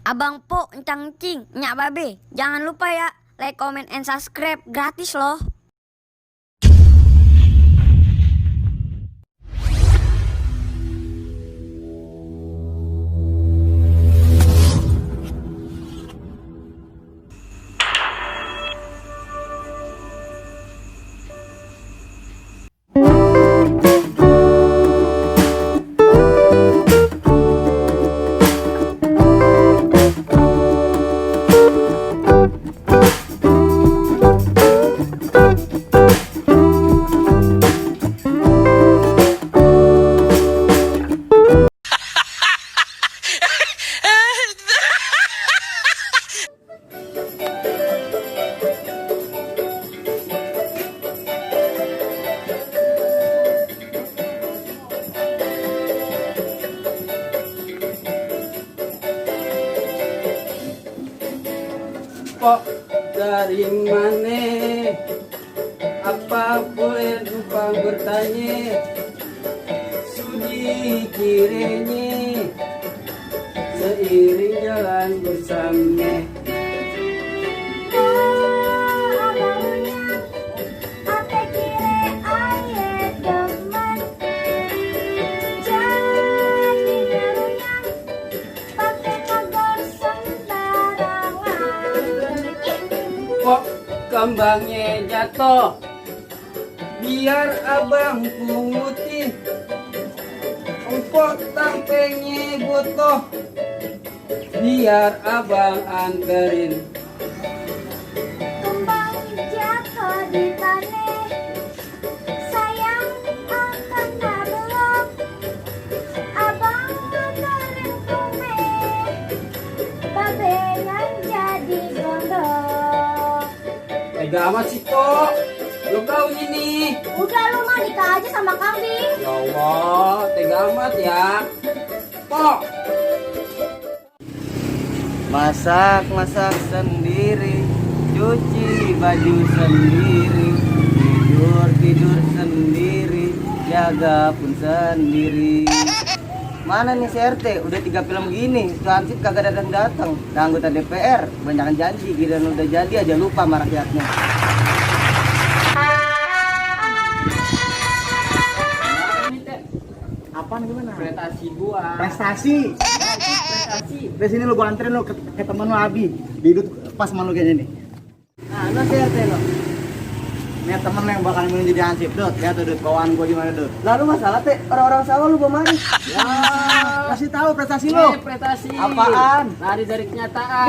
Abang Po, Encang Cing, Nyak Babe. Jangan lupa ya, like, comment, and subscribe. Gratis loh. Kok dari mana? Apa boleh lupa bertanya? Sudi kiranya seiring jalan bersama. Kok kembangnya jatuh? Biar abang pungutin. Empok tampengnya butuh. Biar abang anterin. Kembang jatuh di tanah, sayang akan belum. Abang anterin kume, babelan jadi gondok. Tega amat sih kok. Lo kau ini. Udah lu mah nikah aja sama kambing. Ya Allah, tega amat ya. Kok? Masak sendiri, cuci baju sendiri, tidur sendiri, jaga pun sendiri. Mana nih CRT? Udah 3 film gini, Hansip kagak datang. Dan anggota DPR, banyakan janji, giliran udah jadi aja lupa sama rakyatnya. Apaan gimana? Prestasi gua. Prestasi. Di sini lo gua anterin lo ke temen lo Abi. Didut pas sama lo kayaknya nih. Nah, lo CRT lo. Nih temen lo yang bakal minum jadi Hansip, Dut. Lihat tuh, Dut, bawaan gua gimana, Dut. Lalu masalah teh orang-orang sawah lu bawa mari. Ya, kasih tahu prestasi lo. Prestasi. Apaan? Lari dari kenyataan.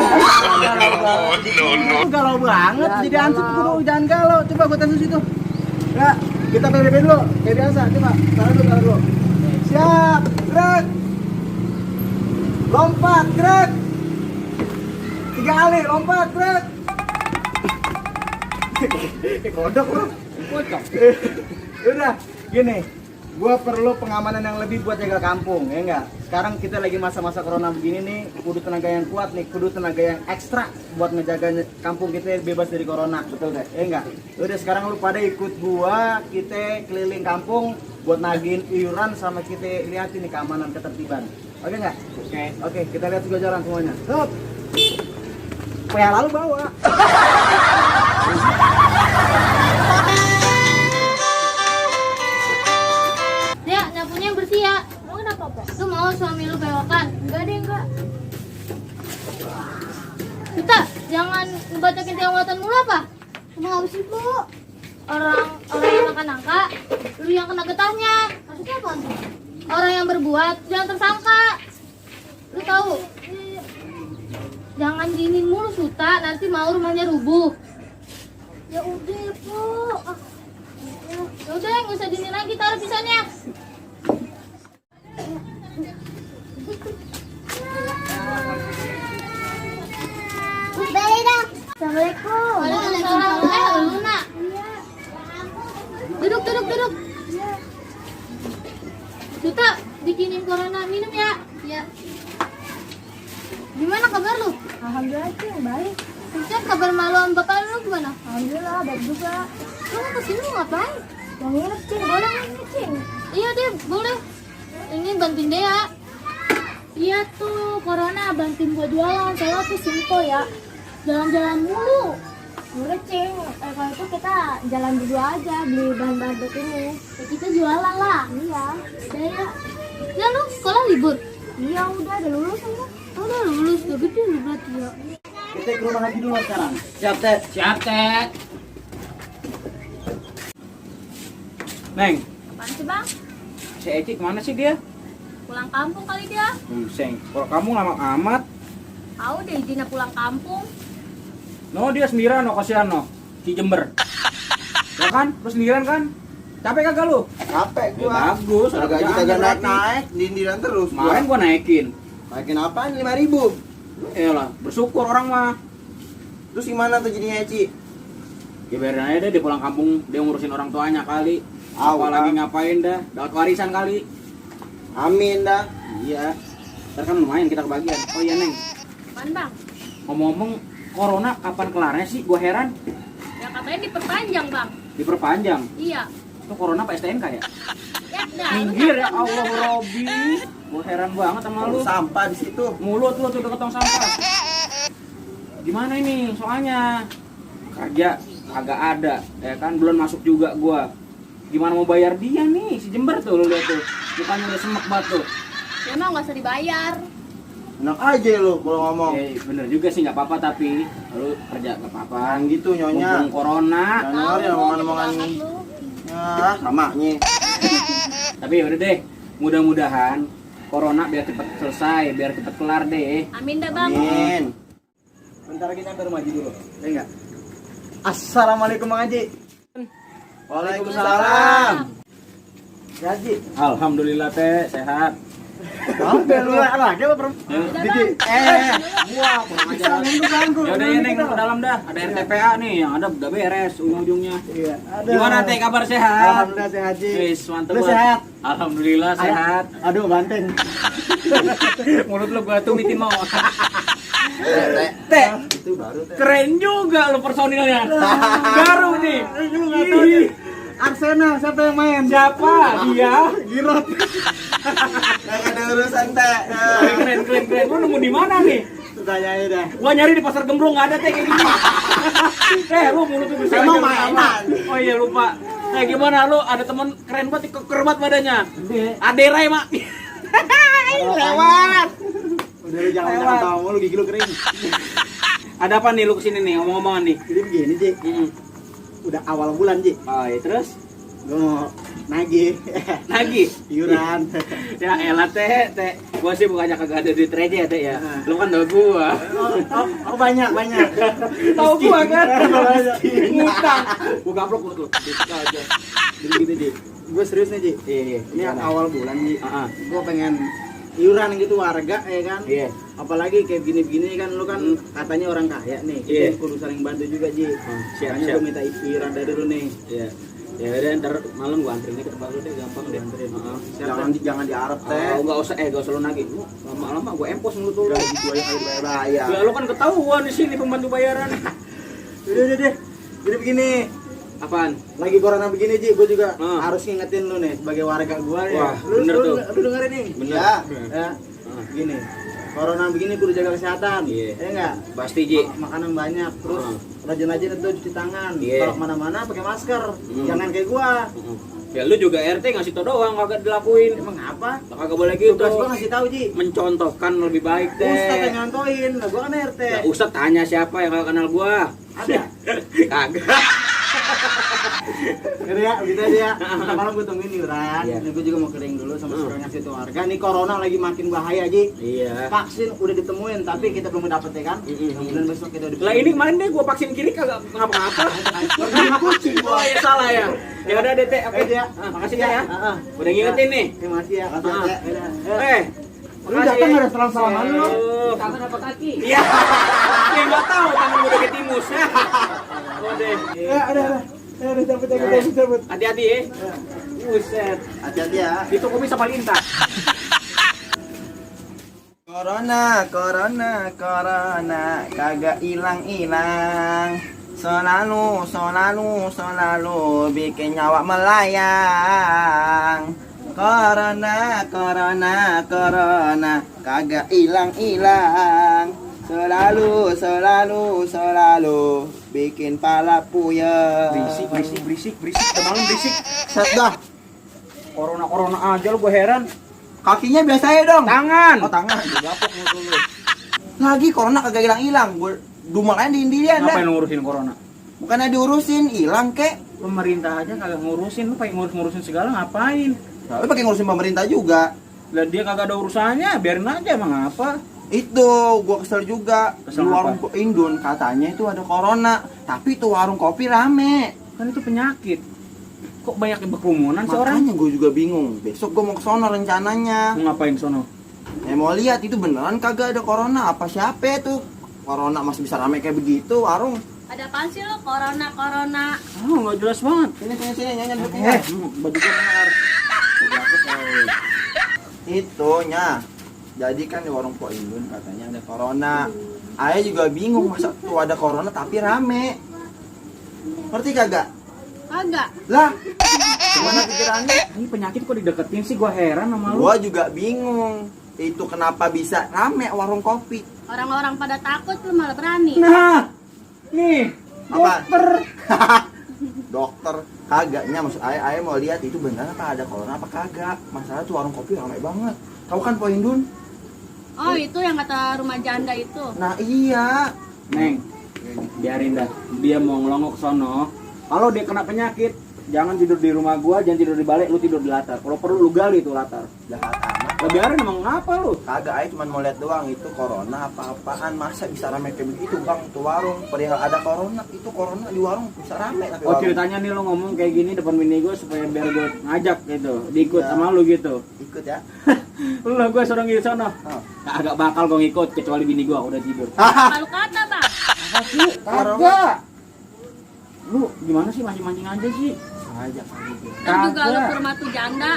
Lu galau banget jadi Hansip kudu jangan galau. Coba gua tes situ. Ya, kita PBB dulu. Kayak biasa, coba. Taruh dulu. Siap, gerak. Lompat, gerak. 3 kali, lompat, gerak. Kodok lu. Kocok. Udah, gini. Gua perlu pengamanan yang lebih buat jaga kampung, ya enggak? Sekarang kita lagi masa-masa corona begini nih, kudu tenaga yang kuat nih, kudu tenaga yang ekstra buat ngejaga kampung kita bebas dari corona, betul gak? Ya enggak? Udah sekarang lu pada ikut gua, kita keliling kampung buat nagihin iuran sama kita liatin nih keamanan ketertiban. Oke enggak? Oke, kita lihat juga jalan semuanya. Stop. PH lalu bawa. Ya, nyapunya yang bersih ya. Lu kenapa, Po? Lu mau suami lu bewokan? Enggak deh, enggak. Kita jangan ngebacokin tiang mulu apa? Emang apa sih, Bu? Orang yang makan nangka, lu yang kena getahnya. Maksudnya apa sih? Orang yang berbuat jangan tersangka. Lu tahu? Jangan gini mulu, Suta, nanti mau rumahnya rubuh. Ya udah, Bu. Ya udah, nggak usah dini lagi, taruh pisaunya. Balik dong. Assalamualaikum. Waalaikumsalam. Luna. Duduk. Duta, bikinin corona minum ya. Iya. Gimana kabar lu? Alhamdulillah, Cing, baik. Cing, kabar malu sama bapak lu gimana? Alhamdulillah, baik juga. Lu mau kesini mau ngapain? Mau nginep, Cing. Boleh nginep, Cing? Iya deh, boleh. Ini bantuin dia ya. Iya tuh, corona bantuin gua jualan, soalnya aku simpel ya. Jalan-jalan mulu. Udah ceng, kalau itu kita jalan berdua aja beli bahan-bahan buat ini. Ya, kita jualan lah. Iya. Udah ya. Ya lu sekolah libur? Iya udah lulus aja. Udah lulus, udah gede lu berarti ya. Kita ke rumah Haji dulu sekarang. Siap, Teh. Siap, Tet. Neng, Apaan sih bang? si Eci kemana sih dia? Pulang kampung kali dia. Seng, kalau kamu lama amat. Tahu deh izinnya pulang kampung. No, dia sendirian, no, kasihan, no. Si Jember. Ya kan? Terus sendirian kan? Capek kagak lu? Capek Ya, gua. bagus, ada Harga kita kerjaan gak berarti. naik, dindiran terus. Kemarin gua naikin. Naikin apaan? 5.000. Iyalah, bersyukur orang mah. Terus gimana tuh jadinya, Ci? Ya biarin aja deh, dia pulang kampung, dia ngurusin orang tuanya kali. Ah, Apa udah. lagi ngapain dah? Dapat warisan kali. Amin dah. Iya. Ntar kan lumayan kita kebagian. Oh iya, Neng. Apaan bang? Ngomong-ngomong, corona kapan kelarnya sih? Gua heran. Ya katanya diperpanjang bang. Diperpanjang. Iya. Itu corona apa STNK ya? Ya dah. Minggir ya Allah Robi. Gua heran banget sama lu. Sampah di situ. Mulut lu tuh deket tong sampah. Gimana ini soalnya? Kerja agak ada, ya kan belum masuk juga gua. Gimana mau bayar dia nih si Jember tuh lu lihat tuh. Mukanya udah semek banget tuh. Ya emang nggak usah dibayar. Enak aja lu kalau ngomong. Bener juga sih nggak apa-apa tapi lu kerja nggak apa-apa. Jangan gitu nyonya. Mumpung corona. Jangan dengerin omongan-omongan banget lu. ya, samanya. Tapi ya udah deh, mudah-mudahan corona biar cepet selesai, biar cepet kelar deh. Amin dah bang. Amin. Bentar lagi nyampe rumah Haji dulu. Ya enggak? Assalamualaikum Bang Haji. Waalaikumsalam. Ya Haji. Alhamdulillah teh sehat. Sampai lu lagi apa perempuan? Udah, Didi. Gua pulang aja. Ganggu. Ya udah ya Neng, lu ke dalam dah. Ada RTPA nih yang ada udah beres ujung-ujungnya. Iya. Aduh. Gimana teh kabar sehat? Alhamdulillah sehat Haji. Wis, mantep Lu banget. sehat? Alhamdulillah sehat. Aduh banteng. Mulut lu gua tumitin mau. Teh. Teh, Itu baru teh. keren juga lu personilnya. Baru nih. Lu enggak tahu nih. Arsenal siapa yang main? Siapa? Dia. Giroud. Enggak ada urusan teh. Keren. Lu nemu di mana nih? Tanya aja dah. Gua nyari di pasar Gembrong nggak ada teh kayak gini. Lu mulut lu bersih Emang aja, lu mainan. apa? Oh iya lupa. Gimana lu ada teman keren banget, keker banget badannya. Aderai mak. Lewat. Udah lu jangan Lewat. tahu lu gigi lu kering. Ada apa nih lu kesini nih ngomong-ngomongan nih? Jadi begini, Ji. Udah awal bulan, Ji. Oh iya terus Gue mau nagih lagi. iuran. Ya elah teh. Gua sih bukannya kagak ada duit receh ya teh ya. Lu kan tau gua. Oh, banyak. Tahu gua kan. Miskin. Ngutang. Gua gablok lu. Bisa aja. Jadi gitu, Ji. Gue serius nih, Ji. Iya. Ini awal bulan, Ji. Heeh. Gue pengen iuran gitu warga ya kan. Iya. Apalagi kayak gini-gini kan lu kan katanya orang kaya nih. Iya. Kita kudu saling bantu juga, Ji. Siap. Makanya gue minta iuran dari lu nih. Iya. Ya udah ntar malam gua anterin ke tempat lu deh gampang deh. Anterin. Heeh. Jangan diarep teh. Enggak usah lu nagih. Lu lama-lama gua empos mulut lu. Gaji gue yang kali bayar. Ya lu kan ketahuan di sini pembantu bayaran. Udah deh. Jadi begini, Apaan? lagi corona begini, Ji, gue juga Ah. harus ngingetin lu nih sebagai warga gua ya. Wah, bener tuh. Lu dengerin nih. Bener. Ya. Gini. Corona begini kudu jaga kesehatan. Iya. Ya enggak? Pasti Ji. Makanan banyak, terus rajin-rajin itu cuci tangan. Iya. Kalau kemana-mana pakai masker. Jangan kayak gua. Ya lu juga RT ngasih tau doang kagak dilakuin. Emang apa? Kagak boleh gitu. Tugas gua ngasih tahu, Ji. Mencontohkan lebih baik Ustaz yang teh. nyontohin. Nah, gua kan RT. Ya, Ustaz tanya siapa yang kagak kenal gua. Ada. Kagak. Gitu ya, gitu aja ya. Ntar malam gue tungguin iuran. Iya. Ini gue juga mau kering dulu sama suruh ngasih tuh warga. Nih corona lagi makin bahaya, Ji. Iya. Vaksin udah ditemuin, tapi kita belum dapet ya kan? Kemudian besok kita udah. Lah ini kemarin deh gua vaksin kiri kagak ngapa-ngapa. Pernah kucing gua. Oh iya salah ya. Ya udah deh teh. Oke Oke, ya. Makasih teh ya. Heeh. Udah ngingetin nih. Terima kasih ya. Ah. Makasih. Lu makasih datang ya. nggak ada salam-salaman lu? Tangan apa kaki? Iya. Ya nggak tahu tangan gua udah ketimus. Udah. Ya, udah. Ya, udah cabut. Hati-hati ya. Buset. Hati-hati ya. Itu kopi sama lintah. Corona, kagak ilang-ilang. Selalu bikin nyawa melayang. Corona, kagak hilang-hilang. Selalu bikin pala puyeng. Berisik. Udah malam berisik. Set dah. Corona aja lu, gue heran. Kakinya biasa ya dong. Tangan. Oh tangan, gapok mulut lu. Lagi corona kagak hilang-hilang. Dumalannya diindian dah. Ngapain lu ngurusin corona? Bukannya diurusin, hilang kek. Pemerintah aja kagak ngurusin, lu pakai ngurusin segala ngapain? Nah, lu pakai ngurusin pemerintah juga. Lah dia kagak ada urusannya, biarin aja emang apa? Itu gua kesel juga. Kesel Di apa? warung Indun katanya itu ada corona, tapi itu warung kopi rame. Kan itu penyakit. Kok banyak yang berkerumunan seorang? Makanya gue juga bingung. Besok gue mau ke sono rencananya. Mau ngapain sono? Mau lihat itu beneran kagak ada corona apa siapa itu? Corona masih bisa rame kayak begitu warung. Ada apaan sih lo? Corona. Oh, nggak jelas banget. Sini nyanyi duduknya. Baju gue benar. Itunya. Jadi kan di warung Pok Indun katanya ada corona. Ayah juga bingung masa tuh ada corona tapi rame. Ngerti kagak? Kagak. Lah, gimana pikirannya? Ini penyakit kok dideketin sih, gua heran sama lu. Gua juga bingung. Itu kenapa bisa rame warung kopi? Orang-orang pada takut lu malah berani. Nah, nih, Apa? dokter. Dokter kagaknya maksud ayah mau lihat itu beneran apa ada corona apa kagak. Masalah tuh warung kopi ramai banget. Tahu kan Pok Indun? Oh, itu yang kata rumah janda itu. Nah iya. Neng, biarin dah. Dia mau ngelongok sono. Kalau dia kena penyakit, jangan tidur di rumah gua, jangan tidur di balik, lu tidur di latar. Kalau perlu lu gali tuh latar. Jahat amat. Lah biarin emang ngapa lu? Kagak ayah cuma mau lihat doang itu corona apa-apaan. Masa bisa rame kayak begitu bang tuh warung. Perihal ada corona itu corona di warung bisa rame tapi Oh warung. ceritanya nih lu ngomong kayak gini depan bini gua supaya biar gua ngajak gitu, diikut sama lu gitu. Ikut ya. Lu lah gua suruh ngikut sono. Oh. Kagak bakal gua ngikut kecuali bini gua udah tidur. Kalau kata, Bang. Kagak. Lu gimana sih mancing-mancing aja sih? Aja kali gitu. Ntar juga lu Kagak. ke rumah tuh janda.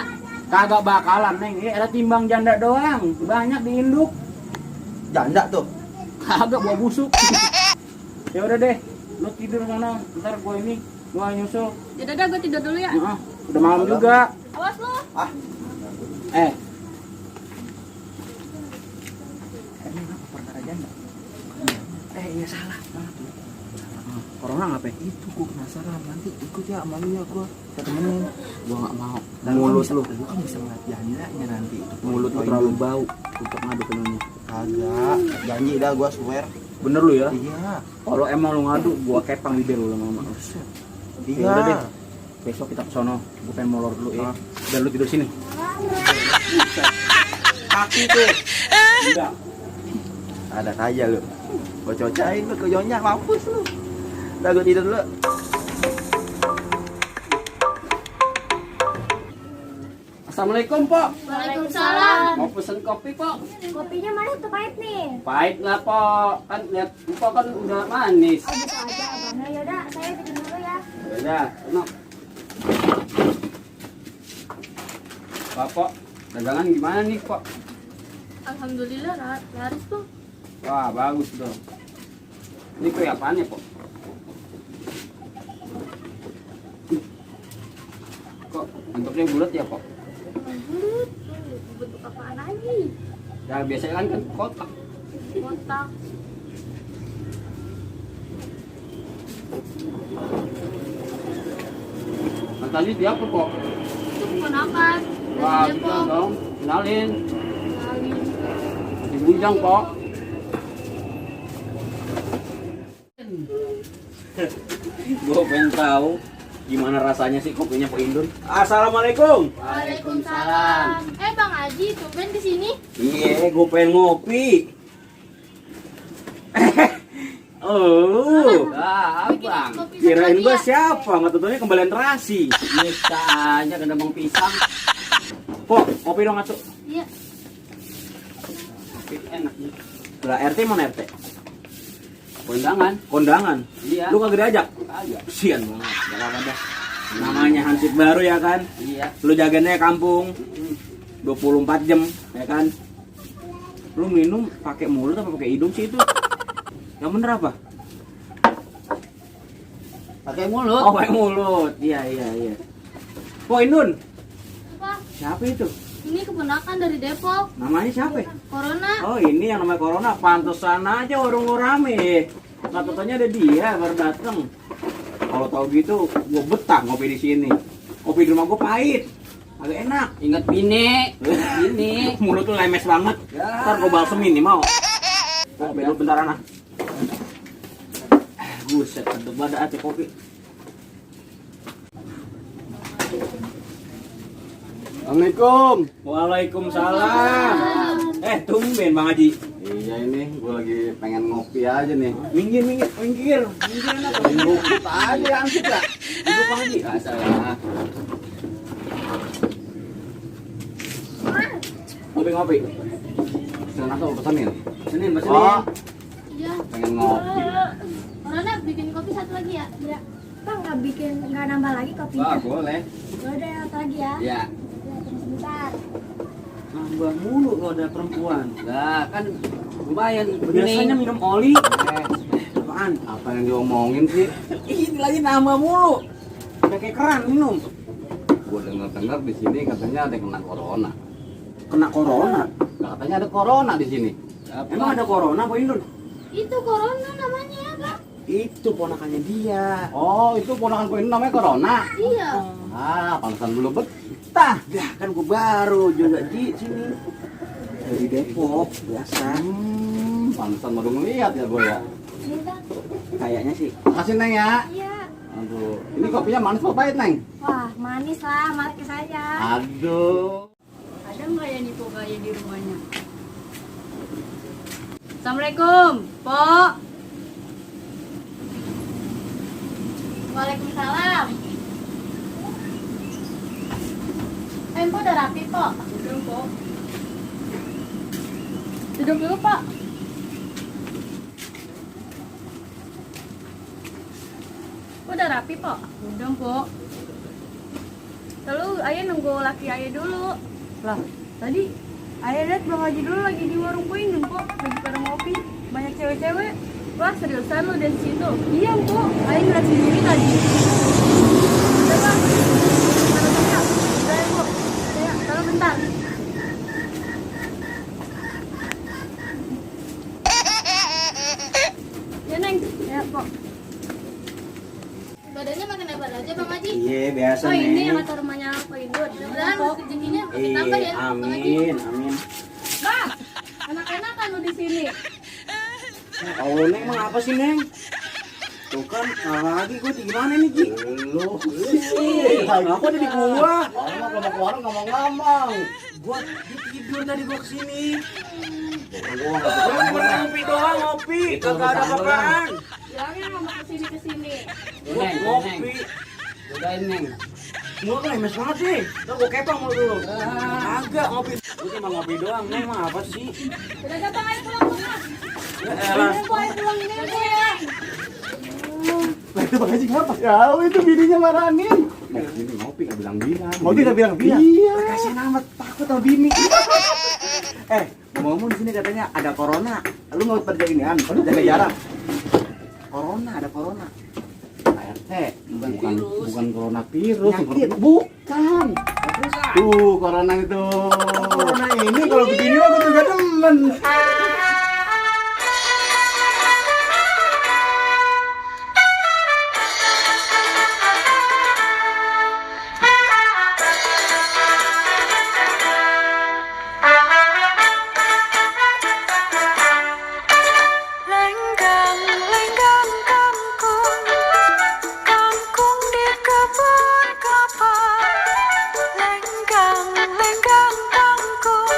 Kagak bakalan, Neng. Ini ada timbang janda doang. Banyak di induk. Janda tuh. Kagak bawa busuk. Ya udah deh. Lu tidur sana. Ntar gua nyusul. Yaudah dah, gue tidur dulu ya. Heeh. Udah malam juga. Awas lu. Ah, Perkara janda. Iya salah. Corona ngapain? itu gua penasaran nanti ikut ya sama lu ya gua. Kita temenin. Gua nggak mau. Dan Mulut lu. Lu kan bisa ngeliat jandanya nanti itu. Mulut lu terlalu bau untuk ngadu ke nyonya. Kagak. Janji dah gua swear. Bener lu ya? Iya. Kalau emang lu ngadu, gua kepang bibir lu lama-lama. Iya. Udah deh. Besok kita ke sono. Gua pengen molor dulu ya. Dan lu tidur sini. Kaki tuh. Enggak. Ada aja lu. Gua cocain lu ke nyonya mampus lu. Udah gua tidur dulu. Assalamualaikum, Pok. Waalaikumsalam. Mau pesen kopi, Pok? Kopinya mana tuh pahit nih? Pahit lah, Pok. Kan lihat Pok kan udah manis. Oh bisa aja abangnya. Yaudah saya bikin dulu ya. Udah, no. Pak, Pok, dagangan gimana nih, Pok? Alhamdulillah laris tuh. Wah, bagus dong. Ini kue apaan ya, Pok? Kok bentuknya bulat ya, Pok? Bulut. Bentuk apaan lagi? Ya biasanya kan kotak. Kotak. Nah, tadi siapa, Pok? Itu keponakan. Wah, Dari bisa Depok. dong. Kenalin. Kenalin. Si Bujang, Pok. Gue pengen tahu gimana rasanya sih kopinya Pak Indun. Assalamualaikum. Waalaikumsalam. Bang Haji, tumben di sini. Iya, gue pengen ngopi. Oh, abang. kopi sama Kirain dia. gue siapa? Nggak tentunya kembalian terasi. Bisa aja kena bang pisang. Pok, kopi dong atuh. Iya. Kopi enak nih. Lah RT mana RT? Kondangan. Kondangan. Iya. Lu kagak diajak? Kagak. Sian banget. Gak apa-apa dah. Namanya hansip baru ya kan? Iya. Lu jaganya kampung. 24 jam, ya kan? Lu minum pakai mulut apa pakai hidung sih itu? Yang bener apa? Pakai mulut. Oh, pakai mulut. Iya. Po Indun. Apa? Siapa itu? Ini keponakan dari Depok. Namanya siapa? corona. Oh ini yang namanya corona, pantesan aja warung lo rame. Nggak taunya ada dia baru dateng. Kalau tahu gitu, gue betah ngopi di sini. Kopi di rumah gue pahit, agak enak. Ingat bini. Bini. Mulut tuh lemes banget. Ntar gue balsemin nih mau. Kopi dulu bentaran ah. Buset, sedep banget hati kopi. Assalamualaikum. Waalaikumsalam. Tumben Bang Haji. Iya ini, gue lagi pengen ngopi aja nih. Minggir. Minggir enak. Ngopi aja ansip ya. Duduk Bang Haji. Nggak salah. Ngopi. Pesan apa mau pesanin? Senin. Oh, Iya. pengen ngopi. Corona bikin kopi satu lagi ya? Ya. Bang nggak nambah lagi kopinya. Wah, boleh. Udah satu lagi ya. Ya. Ya, tunggu sebentar. Nambah mulu kalau ada perempuan. Lah kan lumayan. Biasanya minum oli. Eh, Apaan? apa yang diomongin sih? Ini lagi nambah mulu. Udah kayak keran minum. Gue dengar di sini katanya ada yang kena corona. Kena corona. Nah, katanya ada corona di sini. Emang ada corona Pak Indun? Itu corona namanya, Bang. Itu ponakannya dia. Oh, itu ponakan gue ini namanya corona. Iya. Ah, pantesan dulu betah. Ya kan gue baru juga di sini. Dari Depok biasa. Pantesan baru ngeliat ya gue ya. Ini Bang. Kayaknya sih. Makasih Neng ya. Iya. Aduh, ini kopinya manis apa pahit Neng? Wah, manis lah, manis saja. Aduh. Ada nggak yang nipu kayak di rumahnya? Assalamualaikum, Pok. Waalaikumsalam. Empo udah rapi, Pok. Udah, Pok. Duduk dulu, Pak. Udah rapi, Pok. Udah, Pok. Lalu ayah nunggu laki ayah dulu. Lah, tadi ayah lihat Bang Haji dulu lagi di warung Poindun, Pok. Lagi pada ngopi. Banyak cewek-cewek. Wah, seriusan lu dari situ? Iya, Pok. Ayah ngeliat sendiri tadi. Udah, Bang. Taruh tanya. Udah ya, Pok. Ya, taruh bentar. Ya, Neng. Ya, Pok. Badannya makin lebar aja, Bang Haji. Iya biasa Oh, nih. ini yang kata rumahnya Poindun. Mudah-mudahan rezekinya makin tambah ya, Bang Haji. Amin. Bang, enak-enakan lu di sini. Oh Neng emang apa sih Neng? Tuh kan salah lagi gue gimana nih Ji? Lu. Aku ada di gua. Orang kalau mau keluar ngomong-ngomong. Gua tidur tadi gua kesini. Gua Gua ngopi doang ngopi. Kagak ada apa-apaan. Bilangnya nggak mau kesini. Gua Neng, ngopi. Udahin Neng. Mulut lu lemes banget sih. Ntar gua kepang mulut dulu. Agak ngopi. Gua cuma ngopi doang. Neng emang apa sih? Udah gampang aja pulang. Ya elah. Pulang ini ya. Itu Bang Haji kenapa? Ya, itu bininya marahin. Ini ngopi gak bilang-bilang. Ngopi gak bilang-bilang? Iya. Kasihan amat takut sama bini. Ngomong di sini katanya ada corona. Lu nggak pada inian, jaga jarak. Corona, ada corona. ART, bukan corona virus, Penyakit. bukan. Tuh, corona itu. Corona ini kalau begini aku juga demen. Lenggang, lenggang kangkung, kangkung di kebun kapak. Lenggang, lenggang kangkung,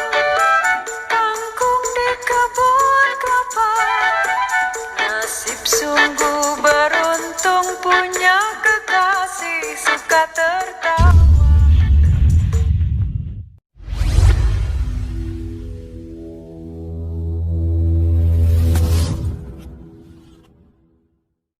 kangkung di kebun kapak. Nasib sungguh